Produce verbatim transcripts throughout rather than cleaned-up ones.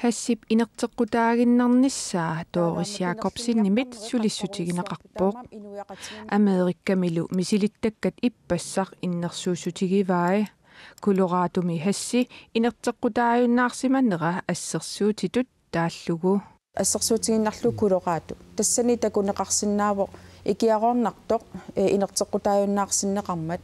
Haship inerteqqutaaginnarnissaa Doris Jakobsenimit sulissutigineqarpoq. Amerikamilu misilittakkat ippassaq innersuussutigivai. Coloradomi hashi inerteqqutaajunnaarsimanera assersuutitut taallugu. Assersuutigiinnarlugu Colorado. Tassani takuneqarsinnaavoq ikiaroornartoq, ee, inerteqqutaajunnaarsinneqarmat.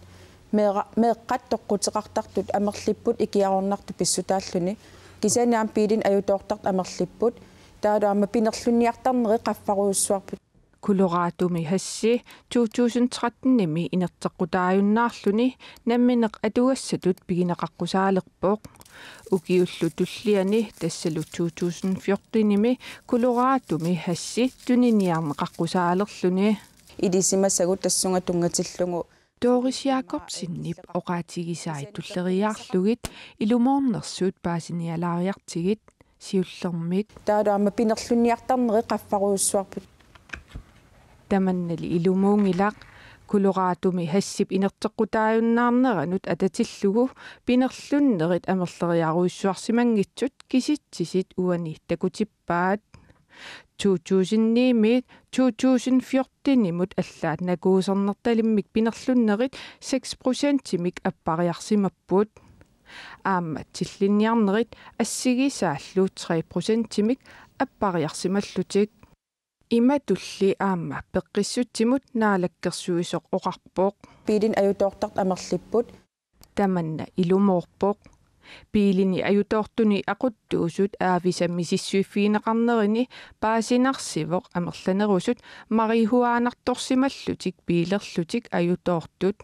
Meera-, meeqqat toqquteqartartut amerlipput ikiaroornartut pissutaalluni. Kisianni aamma biilinik ajutoortartut amerlipput. Taavalu aamma pinerlunniartarneri qaffarujussuarput. Coloradomi hashi to tusind trettenimi inerteqqutaajunnaarluni nammineq atugassatut pigineqaqqusaalerpoq. Ukiullu tulliani, tassalu to tusind fjortenimi, Coloradomi hashi tuniniarneqaqqusaalerluni. Ilisimasagut tassunga tunngatillugu. Doris Jakobsenip oqaatigisai tulleriiaarlugit ilumoornersut paasinialaariartigit siullermik. Taavalu aamma pinerlunniartarneri qaffarujussuarput. Tamannali ilumuunngilaq. Coloradomi haship inerteqqutaajunnaarneranut atatillugu pinerlunnerit amerleriarujussuarsimanngitsut kisitsisit uani takutippaat. To tusind ni-miit to tusind fjortenimut allaat nakuusernertalimmik pinerlunnerit seks procentimik appariarsimapput. Aamma tillinniarnerit assigisaallu tre procentimik appariarsimallutik. Imatulli aamma peqqissutsimut naalakkersuisoq oqarpoq. Biilinik ajutoortartut amerlipput. Tamanna ilumoorpoq. Biilinik ajutoortunik aquttuusut aavisa misissuiffigineqarnerini paasinarsivoq amerlanerusut marihuanartorsimallutik biilerlutik ajutoortut.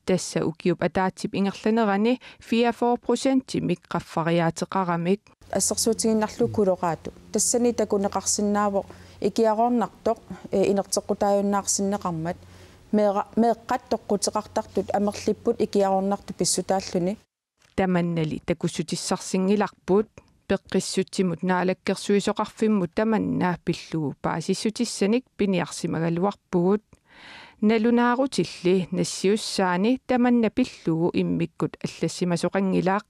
Tassa ukiup ataatsip ingerlanerani fireogfyrre procentimik qaffariaateqaramik. Assersuutigiinnarlugu Colorado. Tassani takuneqarsinnaavoq ikiaroornartoq, ee, inerteqqutaajunnaarsinneqarmat. Meera-, meeqqat toqquteqartartut amerlipput ikiaroornartut pissutaalluni. Tamannali takussutissarsinngilarput. Peqqissutsimut naalakkersuisoqarfimmut tamanna pillugu paasissutissanik piniarsimagaluarpugut. Nalunaarutilli nassiussaani tamanna pillugu immikkut allassimasoqanngilaq.